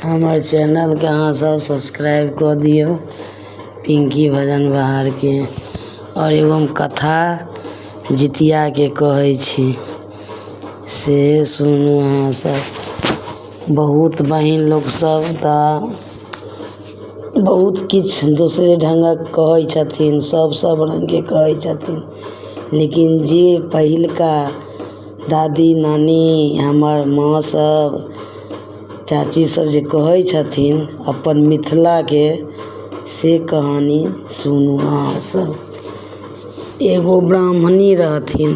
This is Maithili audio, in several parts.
हमर चैनलके अहाँसभ सब्सक्राइब कऽ दियौ, पिंकी भजन बहारके। आओर एगो हम कथा जितियाके कहै छी, से सुनू अहाँसभ। बहुत बहीन लोकसभ तऽ बहुत किछु दोसरे ढङ्गक कहै छथिन, सभ सभ रङ्गके कहै छथिन, लेकिन जे पहिलुका दादी नानी हमर माँ सभ चाची सभ जे कहै छथिन अपन मिथिलाके, से कहानी सुनू अहाँसभ। एगो ब्राह्मणी रहथिन,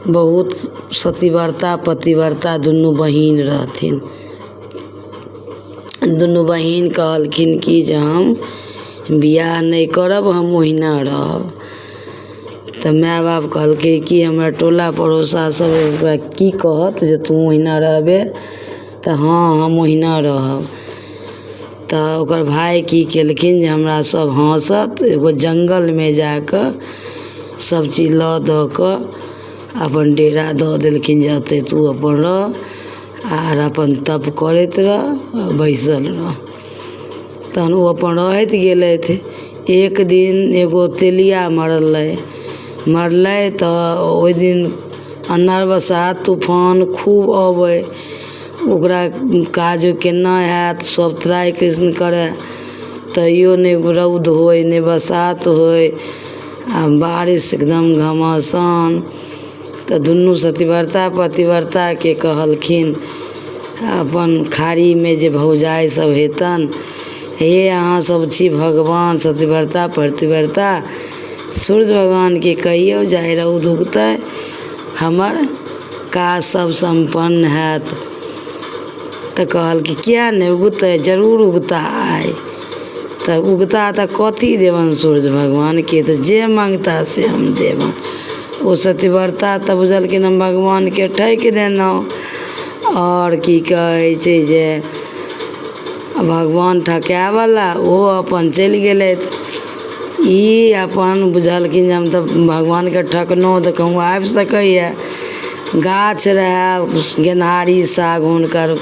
बहुत सतीव्रता पतिव्रता दुनू बहीन रहथिन। दुनू बहीन कहलखिन कि जे हम बियाह नहि करब, हम ओहिना रहब। तऽ माय बाप कहलकै कि हमरा टोला पड़ोसा सब ओकरा की कहत जे तू ओहिना रहबे? तऽ हँ, हम ओहिना रहब। तऽ ओकर भाय की केलखिन जे हमरा सब हँसत, एगो जङ्गलमे जाकऽ सबचीज लऽ दऽ कऽ अपन डेरा दऽ देलखिन जे एतऽ तू अपन रह आर अपन तप करैत रह, बैसल रह। तहन ओ अपन रहैत गेलथि। एक दिन एगो तेलिया मरलै। मरलै तऽ ओहि दिन अन्हर बसात तूफान खूब अबै, ओकरा काज केना हैत, सब त्राहि कृष्ण करय, तैयो नहि रौद होइ, नहि बसात होइ आ बारिश एकदम घमासान। तऽ दुनू सतिव्रता पतिव्रताके कहलखिन अपन खाड़ीमे जे भौजाइ सब हेतनि, हे अहाँ सब छी भगवान सतिव्रता पतिव्रता, सूर्य भगवानके कहियौ जे आइ रौद उगतै, हमर काज सब सम्पन्न हैत। तऽ कहलकै किआ नहि उगतै, जरूर उगता आइ। तऽ उगता तऽ कथी देबनि सूर्य भगवानके? तऽ जे मङ्गता से हम देबनि। ओ सतिव्रता तऽ बुझलखिन हम भगवानके ठकि देलहुँ। आओर की कहै छै जे भगवान ठकायवला, ओ अपन चलि गेलथि। ई अपन बुझलखिन जे हम तऽ भगवानके ठकलहुँ, तऽ कहूँ आबि सकैए। गाछ रहए गेनहारी साग हुनकर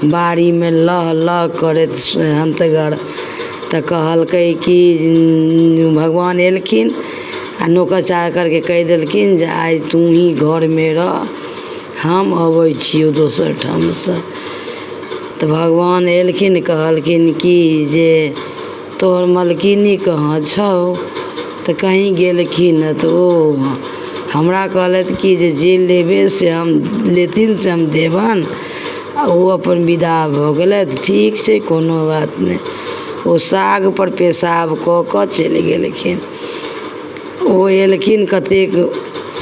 बाड़ीमे, लह लह करैत सेहन्तगर। तऽ कहलकै कि भगवान एलखिन आ नौकर चाकरके कहि देलखिन जे आइ तू ही घरमे रह, हम अबै छियौ दोसर ठामसँ। तऽ भगवान एलखिन, कहलखिन कि जे तोहर मलकिनी कहाँ छौ? तऽ कहीँ गेलखिन। तऽ ओ हमरा कहलथि कि जे जे लेबै से हम लेथिन से हम देबनि, आ ओ अपन विदा भऽ गेलथि। ठीक छै, कोनो बात नहि। ओ सागपर पेशाब कऽ कऽ चलि गेलखिन। ओ एलखिन, कतेक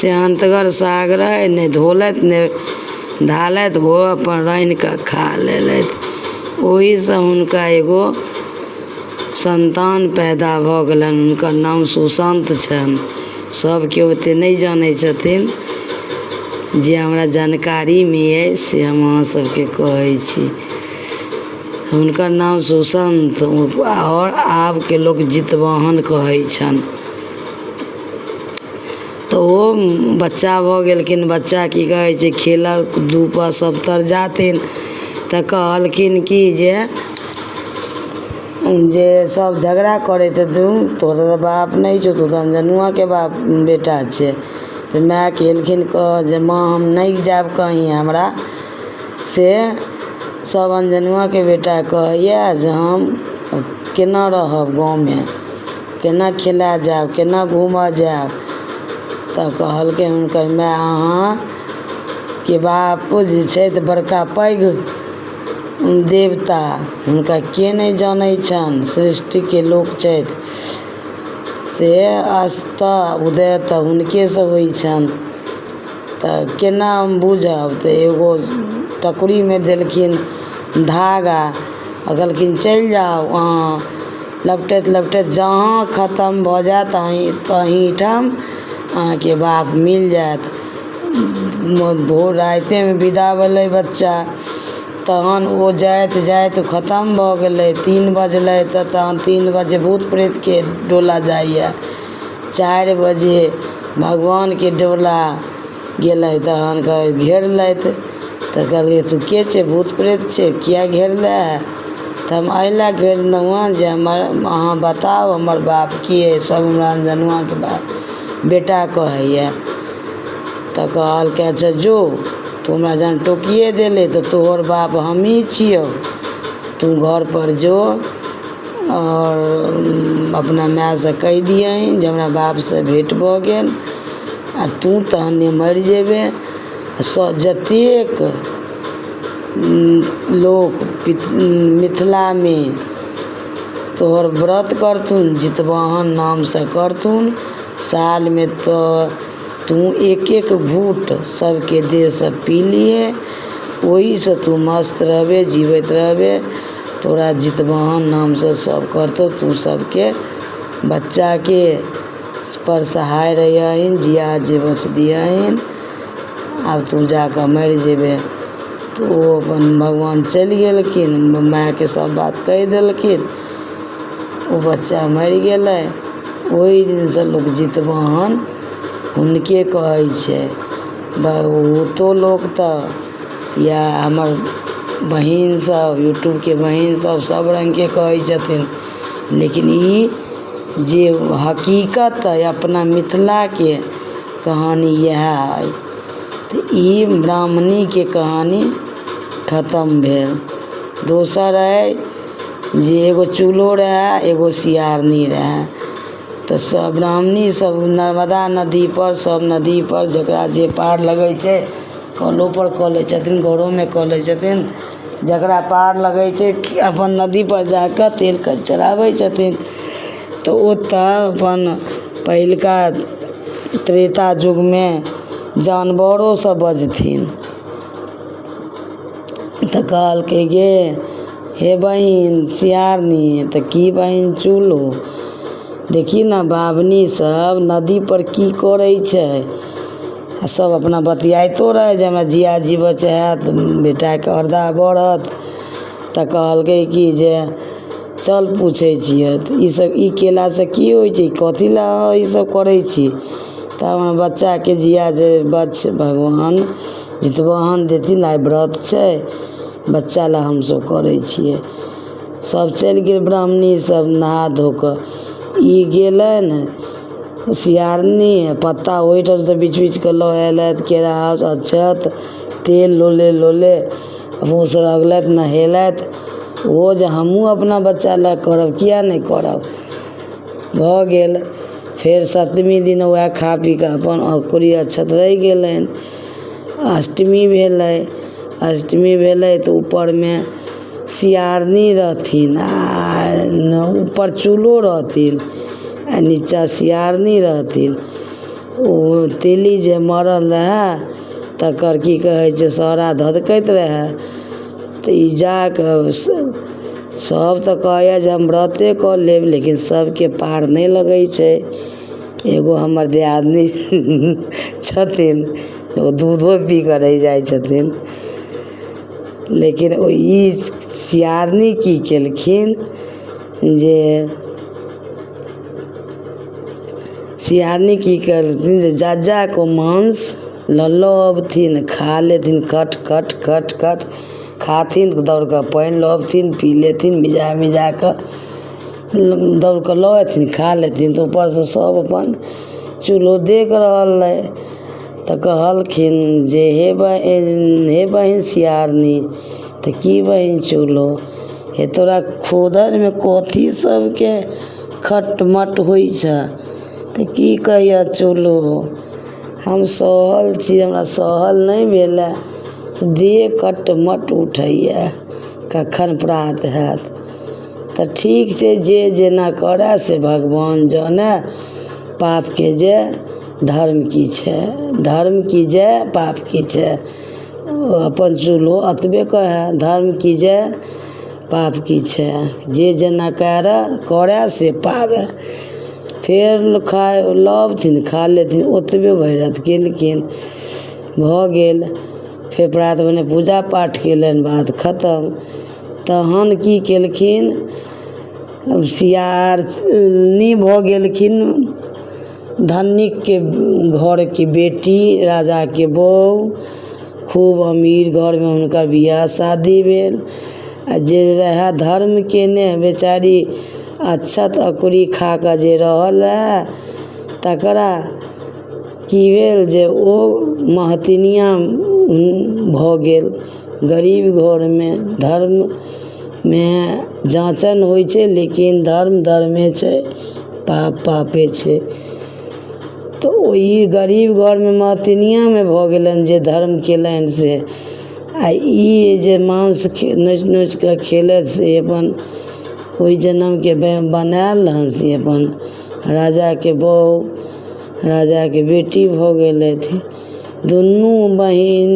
सेहन्तगर साग रहै, नहि धोलथि नहि धालथि, ओ अपन रान्हि कऽ खा लेलथि। ओहीसँ हुनका एगो सन्तान पैदा भऽ गेलनि, हुनकर नाम सुशान्त छनि। सभ केओ ओतेक नहि जानै छथिन, जे हमरा जानकारीमे अइ से हम अहाँ सबके कहै छी। हुनकर नाम सुशान्त आओर आबके लोक जितवाहन कहै छनि। तऽ ओ बच्चा भऽ गेलखिन। बच्चा की कहै छै, खेलक धूपऽ सबतर जाथिन। तऽ कहलखिन कि जे जे सब झगड़ा करैत हेथिन, तोहर तऽ बाप नहि छौ, तू तऽ अनजनुआके बाप बेटा छै। तऽ मायके एलखिन कहऽ जे माँ, हम नहि जायब कहीँ, हमरा से सब अनजनुआके बेटा कहैया जे हम केना रहब गाँवमे, केना खेलाए जायब, केना घूमऽ जायब? तऽ कहलकै हुनकर माय, अहाँके बाप जे छथि बड़का पैघ देवता, हुनका के नहि जानै छनि, सृष्टिके लोक छथि, से अस्त उदय तऽ हुनकेसँ होइ छनि। तऽ केना हम बूझब? तऽ एगो टोकरीमे देलखिन धागा आ कहलखिन चलि जाउ अहाँ, लपटैत लपटैत जहाँ खतम भऽ जायत तहीठाम अहाँके बाप मिल जायत। भोर रातिमे विदा भेलै बच्चा। तहन ओ जाइत जाइत खतम भऽ गेलै, 3 बजलै। तऽ तहन 3 बजे भूत प्रेतके डोला जाइए, 4 बजे भगवानके डोला गेलै। तहन घेरलथि तऽ तऽ कहलकै तू के छै भूत प्रेत छै किए घेरले हए तऽ हम एहि लए घेरलहुँ हँ जे हमर अहाँ बताउ हमर बाप के अइ सभ हमरा अनजनुआके बाप बेटा कहैए। तऽ कहलकै अच्छा जो तू हमरा जहन टोकिए देले तऽ तोहर बाप हमही छियौ, तू घरपर जो आओर अपना मायसँ कहि दियहिन जे हमरा बापसँ भेँट भऽ गेल आ तू तहने मरि जेबे। जतेक लोक मिथिलामे तोहर व्रत करथुन जितवाहन नामसँ करथुन, सालमे तऽ तू एक एक घूँट सभके देहसँ पी लिहे, ओहीसँ तू मस्त रहबे जीबैत रहबे, तोरा जितवाहन नामसँ सभ करतौ, तू सभके बच्चाके पर सहाय रहियहिन, जिया जीवछ दियहिन, आब तू जाकऽ मरि जेबे। तऽ ओ अपन भगवान चलि गेलखिन, मायके सब बात कहि देलखिन, ओ बच्चा मरि गेलै। ओहि दिनसँ लोक जितवाहन हुनके कहै छै। बहुतो लोक तऽ या हमर बहिनसभ यूट्यूबके बहिनसभ सभ रङ्गके कहै छथिन, लेकिन ई जे हकीकत अइ अपना मिथिलाके कहानी इएह अइ। तऽ ई ब्राह्मणीके कहानी खतम भेल। दोसर अइ जे एगो चूल्हो रहए एगो सियारनी रहए। तऽ सब ब्राह्मणी सब नर्मदा नदीपर सब नदीपर जकरा जे पार लगै छै कलोपर कऽ लै छथिन, घरोमे कऽ लै छथिन, जकरा पार लगै छै अपन नदीपर जा कऽ तेल करी चढ़ाबै छथिन। तऽ ओतऽ अपन पहिलुका त्रेता युगमे जानवरोसभ बजथिन। तऽ कहलकै गे हे बहिन सियारनी, तऽ की बहिन चूल्हो, देखही ने बाबनीसभ नदीपर की करै छै। आ सभ अपना बतियाइतो रहै जे हमरा जिया जीवछ हैत, बेटाके औरदा बढ़त। तऽ कहलकै कि जे चल पूछै छियै तऽ ईसभ ई कयलासँ की होइ छै, कथी लए अहाँ ईसभ करै छी। तऽ हमर बच्चाके जिया जे बच भगवान जितवाहन देथिन, आइ व्रत छै, बच्चा लए हमसभ करै छियै। सभ चलि गेल ब्राह्मणीसभ नहा धो कऽ। ई गेलनि सियारनी पत्ता ओहिठामसँ बिछि बिछि कऽ लऽ अयलथि, केराउ अक्षत तेल लोले लोले मुँहसँ रगड़लथि नहेलथि। ओहो जे हमहूँ अपना बच्चा लए करब किएक नहि करब। भऽ गेल। फेर सप्तमी दिन उएह खा पी कऽ अपन अकुरी अक्षत रहि गेलनि। अष्टमी भेलै, अष्टमी भेलै तऽ ऊपरमे सियारनी रहथिन आ ऊपर चूल्हो रहथिन आ नीचाँ सियारनी रहथिन। ओ तेली जे मरल रहए तकर की कहै छै सहरा धधकैत रहए। तऽ ई जा कऽ सभ तऽ कहैए जे हम व्रते कऽ लेब, लेकिन सभके पार नहि लगै छै। एगो हमर दियादनी छथिन, ओ दूधो पी कऽ रहि जाइ छथिन। लेकिन ओ ई सियारनी की केलखिन जे सियारनी की केलखिन जे जा जा कऽ माँस लऽ लऽ अबथिन, खा लेथिन, कट कट कट कट खाथिन, दौड़ कऽ पानि लऽ अबथिन, पी लेथिन, मिजा मिजा कऽ दौड़ कऽ लऽ अयथिन, खा लेथिन। तऽ ऊपरसँ सभ अपन चूल्हो देख रहल रहै। तऽ कहलखिन जे हे बहिन सियारनी, तऽ की बहिन चूल्हो, हे तोरा खोधरिमे कथी सभके खटमट होइ छऽ। तऽ की कहिअ चूल्हो, हम सहल छी, हमरा सहल नहि भेलए, से देह कटमट उठैए, कखन प्रात हैत। तऽ ठीक छै, जे जेना करए से भगवान जानय, पापके जय धर्म की छै, धर्म की जय पाप की छै। ओ अपन चूल्हो एतबे कहए, धर्म की जय पाप की छै, जे जेना करए करए से पाबय। फेर खाय लऽ अबथिन खा लेथिन, ओतबे भरि राति केलखिन, भऽ गेल। फेर प्रात भेने पूजा पाठ कयलनि, बात खतम। तहन की केलखिन सियारनी भऽ गेलखिन धनिकके घरके बेटी, राजाके बहु। खूब अमीर घरमे हुनकर बियाह शादी भेल। आ जे रहए धर्म कयने बेचारी अक्षत अकुरी खा कऽ जे रहल रहए तकरा की भेल जे ओ महतिनिआँ भऽ गेल गरीब घरमे। धर्ममे जाँचन होइत छै लेकिन धर्म धर्मे छै, पाप पापे छै। तऽ ओहि गरीब घरमे महतिनिआँमे भऽ गेलनि जे धर्म कयलनि से। आ ई जे माँस नोचि नोचि कऽ खेलथि से अपन ओहि जनमके बनायल रहनि से अपन राजाके बहु राजाके बेटी भऽ गेलथि। दुनू बहिन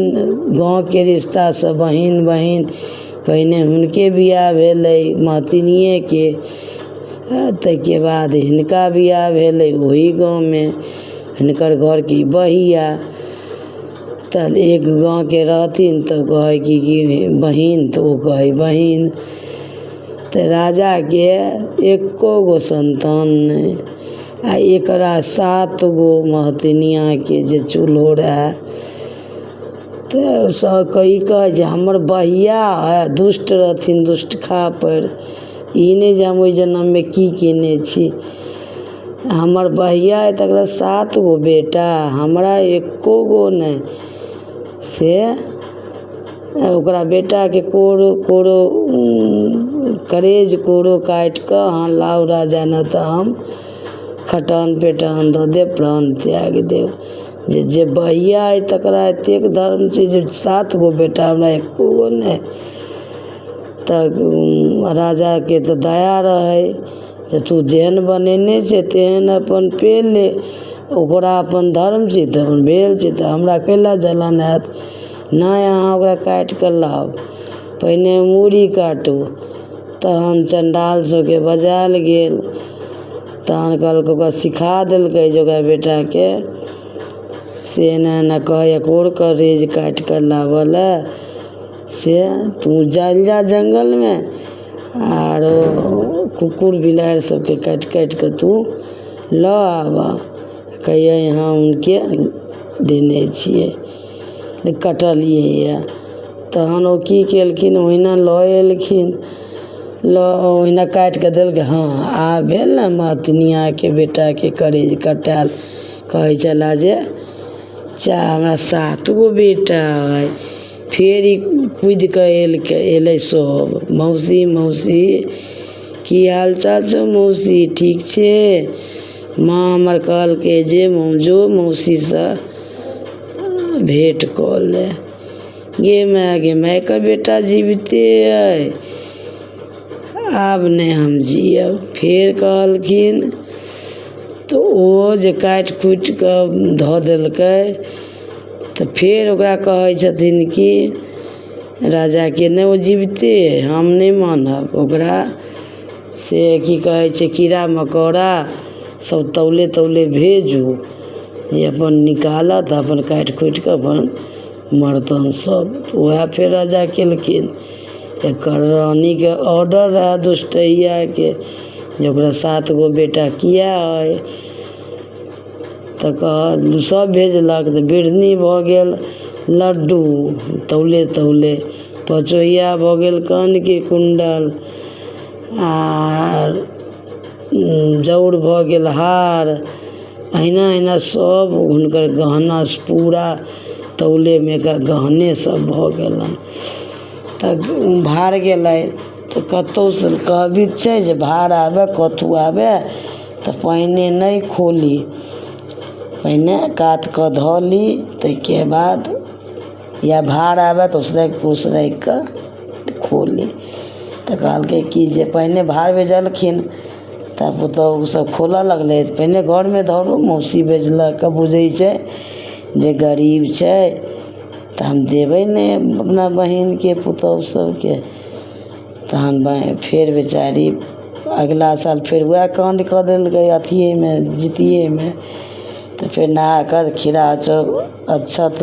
गाँवके रिश्तासँ बहिन बहिन पहिने हुनके बियाह भेलै महतिनिएके, ताहिके बाद हिनका बियाह भेलै ओही गाँवमे हिनकर घरके ई बहिया। तऽ एक गाँवके रहथिन तऽ कहै कि बहिन तऽ ओ कहै बहिन। तऽ राजाके एको गो सन्तान नहि आ एकरा सात गो महतिनिआँके जे चूल्हो रहए। तऽ सभके ई कहै जे हमर बहिया हइ दुष्ट रहथिन दुष्ट खापरि, ई नहि जे हम ओहि जनममे की कयने छी। हमर बहिया अइ तकरा सात गो बेटा हमरा एको गो नहि। से ओकरा बेटाके कोरो कोरो करेज कोरो काटि कऽ अहाँ लाउ राजा नहि तऽ हम खटान पेटान दऽ देब प्राण त्यागि देब। जे जे बहिया अइ तकरा एतेक धर्म छै जे सात गो बेटा हमरा एको गो नहि। तऽ राजाके तऽ दया रहै जे तू जेहन बनेने छै तेहन अपन पेले। ओकरा अपन धर्म छै तऽ अपन भेल छै तऽ हमरा कै लए जलन हैत। नहि अहाँ ओकरा काटि कऽ लाउ, पहिने मूड़ी काटू। तहन चण्डाल सभके बजायल गेल। तहन कहलकै ओकरा सिखा देलकै जे ओकरा बेटाके से एना एना कहैए कोर करेज काटि कऽ लाबय लए से तू चलि जा जङ्गलमे आरो कुकुर बिलाड़ि सभके काटि काटि कऽ तू लऽ आबह। कहियै हम हुनके देने छियै कटलियैए। तहन ओ की केलखिन ओहिना लऽ एलखिन, लऽ ओहिना काटि कऽ देलकै। हँ आब भेल ने महतिनिआँके बेटाके करेज कटायल। कहै छलाह जे हमरा सात गो बेटा अइ। फेर ई कुदि कऽ एलकै अयलै सभ मौसी मौसी की हाल चाल छौ मौसी ठीक छै। माँ हमर कहलकै जे जो मौसीसँ भेँट कऽ ले। गे माय गे माय एकर बेटा जिबिते अइ, आब नहि हम जिअब। फेर कहलखिन तऽ ओ जे काटि खुटि कऽ धऽ देलकै। तऽ फेर ओकरा कहै छथिन कि राजाके नहि ओ जिबिते अइ हम नहि मानब ओकरा। से की कहै छै कीड़ा मकोड़ा सभ तौले तौले भेजू जे अपन निकालत अपन काटि खुटि कऽ अपन मरतनि सभ। तऽ उएह फेर राजा केलखिन। एकर रानीके ऑर्डर रहए दुष्टैयाके जे ओकरा सात गो बेटा किया अइ। तऽ कहल सभ भेजलक तऽ बिढ़नी भऽ गेल लड्डू तौले तौले, पचोइया भऽ गेल कानके कुण्डल, आर जौर भऽ गेल हार। अहिना अहिना सभ हुनकर गहना पूरा तौलेमे कऽ गहने सभ भऽ गेलनि। तऽ भार गेलै तऽ कतहुसँ कहबी छै जे भार आबय कतहु आबय तऽ पहिने नहि खोली, पहिने कात कऽ धऽ ली ताहिके बाद या भार आबय तऽ उसरगि पुसरगि कऽ खोली। तऽ कहलकै कि जे पहिने भार भेजलखिन तऽ पुतोहु सभ खोलऽ लगलै। पहिने घरमे धरू मौसी भेजलक बुझै छै जे गरीब छै तऽ हम देबै नहि अपना बहिनके पुतोहु सभके। तहन फेर बेचारी अगिला साल फेर उएह काण्ड कऽ देलकै अथिएमे जितिएमे। तऽ फेर नहा कऽ खीरा चाउर अक्षत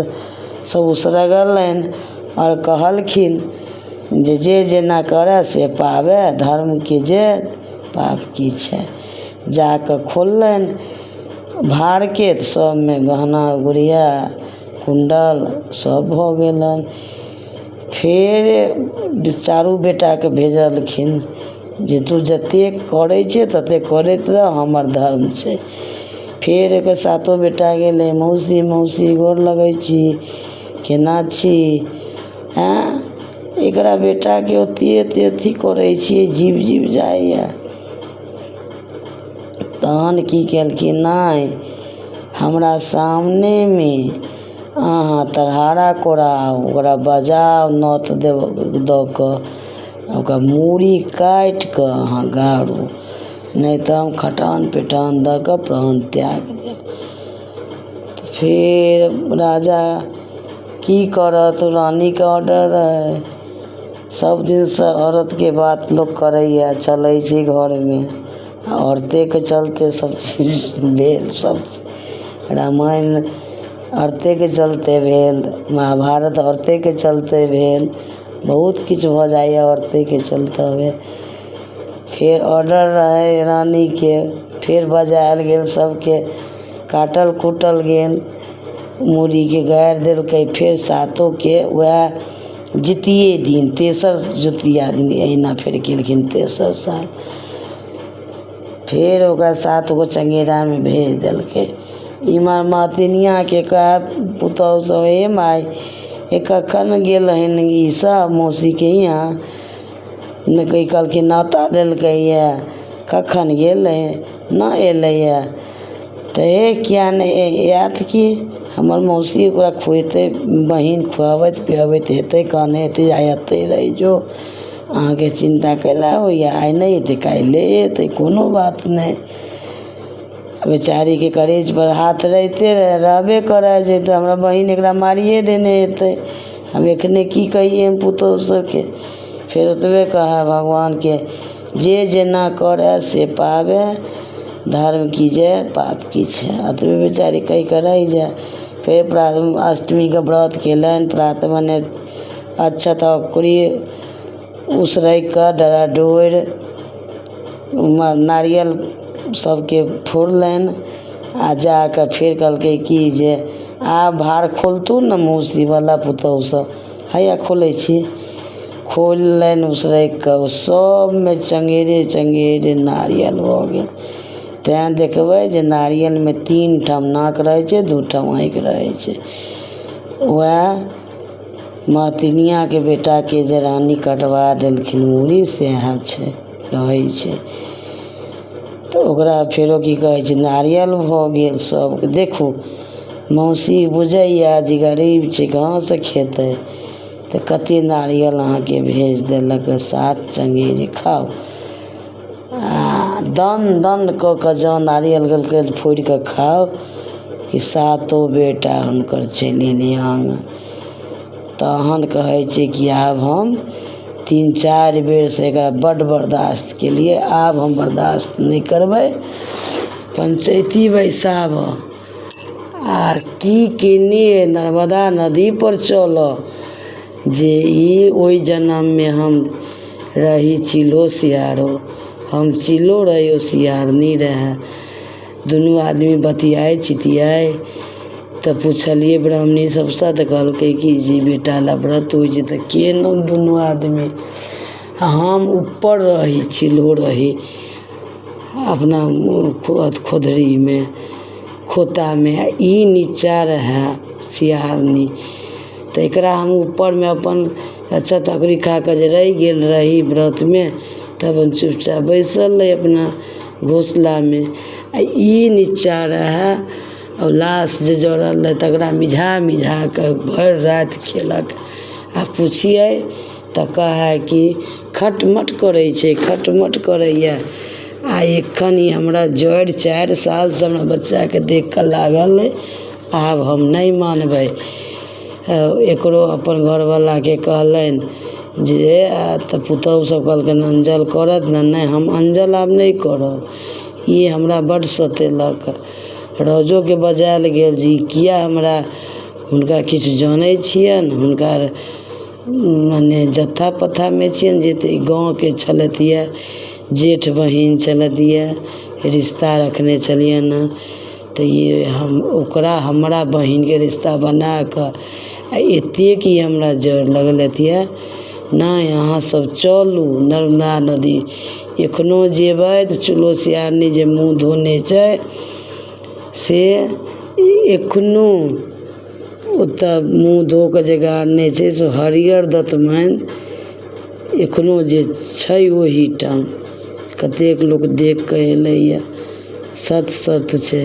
सभ उसरगलनि आओर कहलखिन जे जे जेना करय से पाबय धर्मके जय पाप की छै। जा कऽ खोललनि भारके तऽ सभमे गहना गुड़िया कुण्डल सभ भऽ गेलनि। फेर चारू बेटाकेँ भेजलखिन जे तू जतेक करै छै ततेक करैत रह हमर धर्म छै। फेर एकर सातो बेटा गेलै, मौसी मौसी गोर लगै छी, केना छी? आँय, एकरा बेटाके ओतेक एतेक अथी करै छियै, जीव जीव जाइए। तहन की केलखिन? नहि, हमरा सामनेमे अहाँ तरहारा कोराउ, ओकरा बजाउ, नोत देब दऽ कऽ ओकर मूड़ी काटि कऽ अहाँ गारू, नहि तऽ हम खटान पिटान दऽ कऽ प्राण त्यागि देब। तऽ फेर राजा की करत? रानीके ऑर्डर रहै। सभदिनसँ औरतके बात लोक करैए, चलै छै घरमे। आ औरतेके चलते सभचीज भेल सभचीज। रामायण औरतेके चलते भेल, महाभारत औरतेके चलते भेल, बहुत किछु भऽ जाइए औरतेके चलते। फेर ऑर्डर रहै रानीके, फेर बजायल गेल सभके, काटल कूटल गेल, मूड़ीकेँ गाड़ि देलकै। फेर सातोके उएह जितिये दिन, तेसर जितिया दिन अहिना फेर केलखिन तेसर साल। फेर ओकरा सात गो चङ्गेरामे भेज देलकै। इम्हर महथिनिआँके कहए पुतहुसभ, हे माय, हे कखन गेल हन ईसभ मौसीके हियाँ? नहि कहलखिन न्योता देलकैए, कखन गेलै, नहि अयलैए। तऽ हे, किएक नहि आयत? की हमर मौसी ओकरा खुएतै, बहीन खुअबैत पिअबैत हेतै, कहने हेतै आइ एतहि रहि जो, अहाँके चिन्ता कैला होइए? आइ नहि अयतै, काल्हिए अयतै, कोनो बात नहि। बेचारीके करेजपर हाथ रहिते रहए, रहबे करय जे तऽ हमरा बहीन एकरा मारिए देने हेतै। हम एखने की कहियै हम पुतहु सभके? फेर ओतबे कहए, भगवानके जे जेना करय से पाबय, धर्म की जय, पाप की क्षय। एतबे बेचारी कहि कऽ रहि जाय। फेर अष्टमीके व्रत कयलनि। प्रात भेने अक्षत अकुरी उसरगि कऽ डरा डोरि नारियल सभके फोड़लनि आ जा कऽ फेर कहलकै कि जे आब भार खोलथुन ने मौसीवला पुतहुसभ। हैया खोलै छी। खोललनि उसरगि कऽ, ओ सभमे चङ्गेरे चङ्गेरे नारियल भऽ गेल। तैँ देखबै जे नारियलमे तीन ठाम नाक रहै छै, दू ठाम आँखि रहै छै। उएह महथिनिआँके बेटाके जे रानी कटबा देलखिन मूड़ी, सएह छै, रहै छै। तऽ ओकरा फेरो की कहै छै, नारियल भऽ गेल सभके। देखू, मौसी बुझैए जे गरीब छै, कहाँसँ खेतै, तऽ कतेक नारियल अहाँके भेज देलक, सात चङ्गेरी खाउ। आ दन दन कऽ कऽ जँ नारियल देलकै फोड़ि कऽ खाउ कि सातो बेटा हुनकर चलि अयलै आङन। तहन कहै छै कि आब हम तीन चारि बेरसँ एकरा बड्ड बर्दाश्त केलियै, आब हम बर्दाश्त नहि करबै। पंचैती बैसाबह आर की केने नर्मदा नदीपर चलह जे ई ओहि जनममे हम रही चिल्हो सियारो, हम चिल्हो रही ओ सियारनी रहए। दुनू आदमी बतियाइ चितियाइ तऽ पुछलियै ब्राह्मणी सभसँ, तऽ कहलकै कि जे बेटा लए व्रत होइ छै। तऽ केलहुँ दुनू आदमी। आ हम ऊपर रही, चिल्हो रही अपना खोधरीमे खोतामे, आ ई नीचाँ रहए सियारनी। तऽ एकरा हम ऊपरमे अपन अच्छा तकड़ी खा कऽ जे रहि गेल रही व्रतमे, तब हम चुपचाप बैसल रही अपना घोसलामे, आ ई नीचाँ रहए। ओ लाश जे जड़ल रहै तकरा मिझा मिझा कऽ भरि राति खेलक। आ पुछियै तऽ कहए कि खटमट करै छै, खटमट करैए। आ एखन ई हमरा जड़ि 4 सालसँ हमरा बच्चाके देखि कऽ लागल अइ, आब हम नहि मानबै। एकरो अपन घरवलाके कहलनि जे तऽ पुतहुसभ कहलकनि अंजल करत ने? नहि, हम अंजल आब नहि करब, ई हमरा बड्ड सतेलक। रजोके बजायल गेल जे ई किया हमरा हुनका किछु जनै छियनि, हुनका मने जत्था पत्थामे छियनि जे तऽ ई गाँवके छलथि यए, जेठ बहिन छलथि यए, रिश्ता रखने छलियनि हेँ। तऽ ई हम ओकरा हमरा बहिनके रिश्ता बनाकऽ आओर एतेक ई हमरा जड़ि लगलथि यऽ नहि अहाँ सब चलू नर्मदा नदी एखनो जेबै तऽ चुल्हो सियारनी जे मुँह धोने छै से एखनो ओतऽ मुँह धो कऽ जे गाड़ने छै से हरियर दतमनि एखनो जे छै ओहिठाम कतेक लोक देखि कऽ अयलैया सत सत छै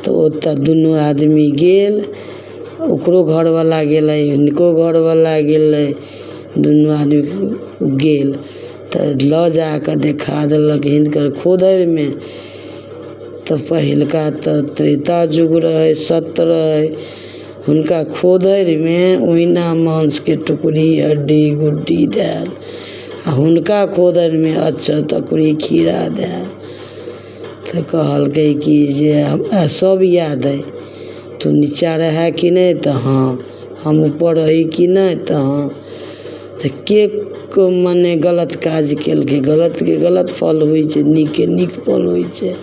तऽ ओतऽ दुनू आदमी गेल ओकरो घरवला गेलै हिनको घरवला गेलै दुनू आदमी गेल तऽ लऽ जा कऽ देखा देलक हिनकर खोधरिमे तऽ पहिलुका तऽ त्रेता युग रहै सत रहै हुनका खोधरिमे ओहिना माँसके टुकड़ी हड्डी गुड्डी धयल आ हुनका खोधरिमे अक्षत अकुरी खीरा धयल तऽ कहलकै कि जे हमरा सब याद अइ तू नीचाँ रहए कि नहि तऽ हँ हम ऊपर रही कि नहि तऽ हँ तऽ के मने गलत काज केलकै गलतके गलत फल होइ छै नीकके नीक फल होइ छै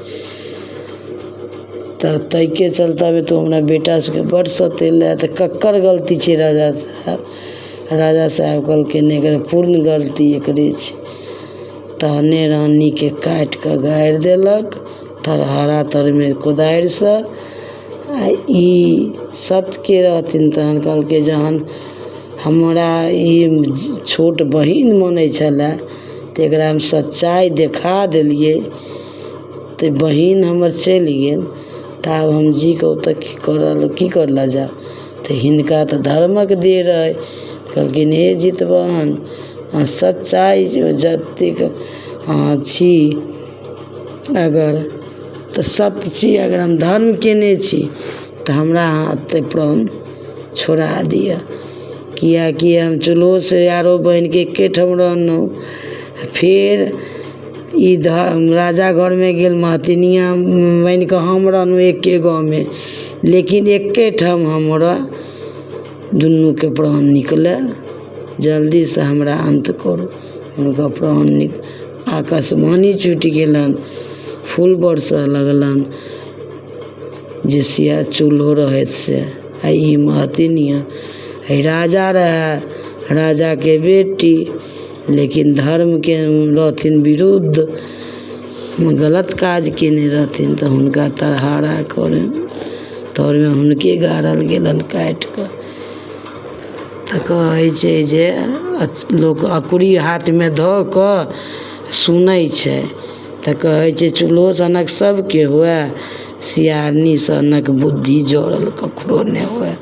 तऽ ताहिके चलते तू हमरा बेटा सबके बड्ड सतेलए तऽ ककर गलती छै राजा साहेब राजा साहेब कहलखिन एकर पूर्ण गलती एकरे छै तहने रानीके काटि कऽ गाड़ि देलक तरहारा तरमे कोदारिसँ आ ई सतके रहथिन तहन कहलकै जहन हमरा ई छोट बहिन मानै छलए तऽ एकरा हम सच्चाइ देखा देलियै तऽ बहिन हमर चलि गेल तऽ आब हम जी कऽ ओतऽ की करऽ की करऽ लए जायब तऽ हिनका तऽ धर्मक देह रहै कहलखिन हे जितवाहन अहाँ सच्चाइ जतेक अहाँ छी अगर तऽ सत्य छी अगर हम धर्म कयने छी तऽ हमरा अहाँ एतहि प्राण छोड़ा दिअ किएकि हम चुल्होसँ आरो बहिनके एकेठाम रहलहुँ फेर ई राजा घरमे गेल महतिनिआँ बनि कऽ हम रहलहुँ एके गाममे लेकिन एकेठाम हमरा दुनूके प्राण निकलय जल्दीसँ हमरा अन्त करू हुनकर प्राण आकाशवाणी छूटि गेलनि फूल बरसऽ लगलनि जे सिया चूल्हो रहथि से आ ई महतिनिआँ राजा रहए राजाके बेटी लेकिन धर्मके रहथिन विरुद्ध गलत काज कयने रहथिन तऽ हुनका तरहारा करय तरमे हुनके गाड़ल गेलनि काटि कऽ तऽ कहै छै जे लोक अकुरी हाथमे धऽ कऽ सुनै छै तऽ कहै छै चूल्हो सनक सभके हुए सियारनी सनक बुद्धि जड़ल ककरो नहि हुए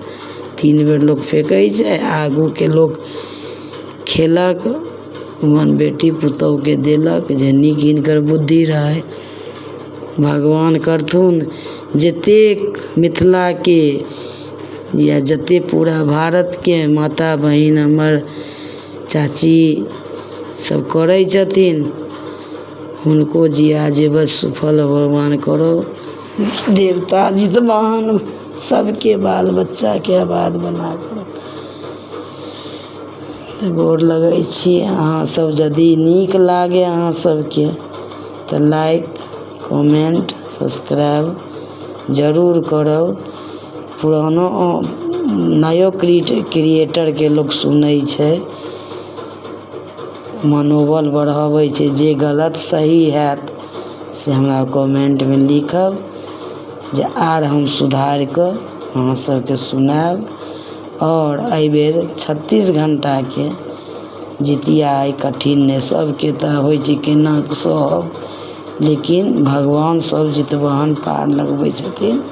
तीन बेर लोक फेँकै छै आगूके लोक खेलक अपन बेटी पुतहुके देलक जे नीक हिनकर बुद्धि रहै भगवान करथुन जतेक मिथिलाके या जतेक पूरा भारतके माता बहिन हमर चाची सब करै छथिन हुनको जिआ जीबत सुफल भगवान करौ देवता जितवाहन सबके बाल बच्चाके आबाद बना कऽ तऽ गोर लगै छी अहाँसभ यदि नीक लागय अहाँ सभके तऽ लाइक कमेन्ट सब्सक्राइब जरूर करब पुरानो नयो क्रिएटरके लोक सुनै छै मनोबल बढ़ाबै छै जे गलत सही हैत से हमरा कमेन्टमे लिखब जे आर हम सुधारि कऽ अहाँ सबके सुनायब आओर एहिबेर 36 घण्टाके जितिया अइ कठिन नहि सबके तऽ होइ छै केना कऽ सहब लेकिन भगवान सब जितवाहन पार लगबै छथिन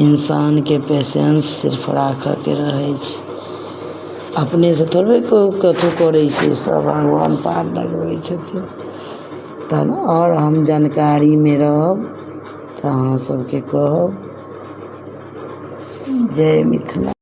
इंसानके पेशेंस सिर्फ राखऽके रहै छै अपनेसँ थोड़बे कोइ कथु करै छै सब भगवान पार लगबै छथिन तहन आओर हम जानकारीमे रहब तऽ अहाँ सबके कहब जय मिथिला।